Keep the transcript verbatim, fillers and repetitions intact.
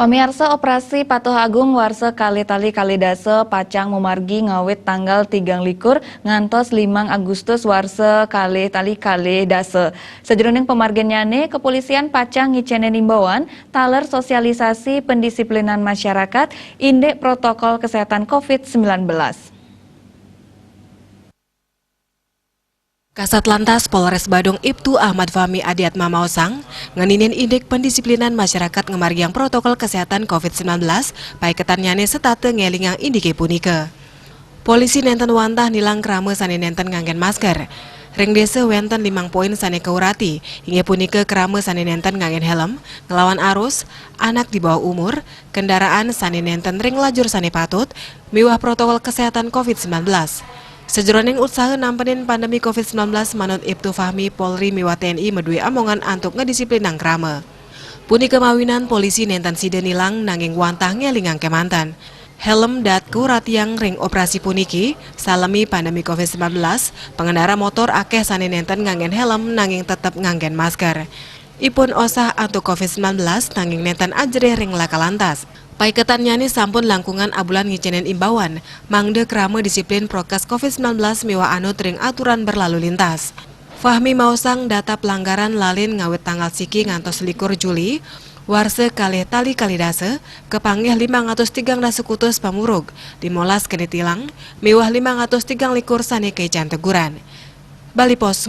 Pamiarsa, operasi Patuh Agung warsa kalih tali kalih dasa pacang mamargi ngawit tanggal tigang likur ngantos limang Agustus warsa kalih tali kalih dasa. Sajeroning pamarginnyane, kepolisian pacang ngicenen imbauan taler sosialisasi pendisiplinan masyarakat indik protokol kesehatan covid sembilan belas. Kasatlantas Polres Badung Ibtu Ahmad Fahmi Adiatma maosang, ngeninin indik pendisiplinan masyarakat ngamargiang protokol kesehatan covid sembilan belas, paiketannyane setata ngelingang indike punika. Polisi nenten wantah nilang krama sane nenten nganggen masker. Ring desa wenten limang poin sane kaurati, inggih punika krama sane nenten nganggen helm, nglawan arus, anak di bawah umur, kendaraan sane nenten ring lajur sane patut, miwah protokol kesehatan covid sembilan belas. Sajeroning utsaha nampenin pandemi covid sembilan belas, manut Ibtu Fahmi, Polri miwah T N I madue amongan antuk ngedisiplinang krama. Punika mawinan polisi nenten sida nilang nanging wantah ngelingang kemanten. Helm dait kauratiang ring operasi puniki, salami pandemi covid sembilan belas, pengendara motor akeh sane nenten nganggen helm nanging tetep nganggen masker. Ipun osah antuk covid sembilan belas nanging nenten ajerih ring laka lantas. Paiketannyane sampun langkungan abulan ngicenen imbauan, mangda krama disiplin prokes covid sembilan belas miwah anut ring aturan berlalu lintas. Fahmi maosang data pelanggaran lalin ngawit tanggal siki ngantos likur Juli, warsa kalih tali kalih dasa, kapanggih limang atus tigang dasa kutus pamurug, limolas kene tilang, miwah limang atus tigang likur sane kaican teguran. Bali Post.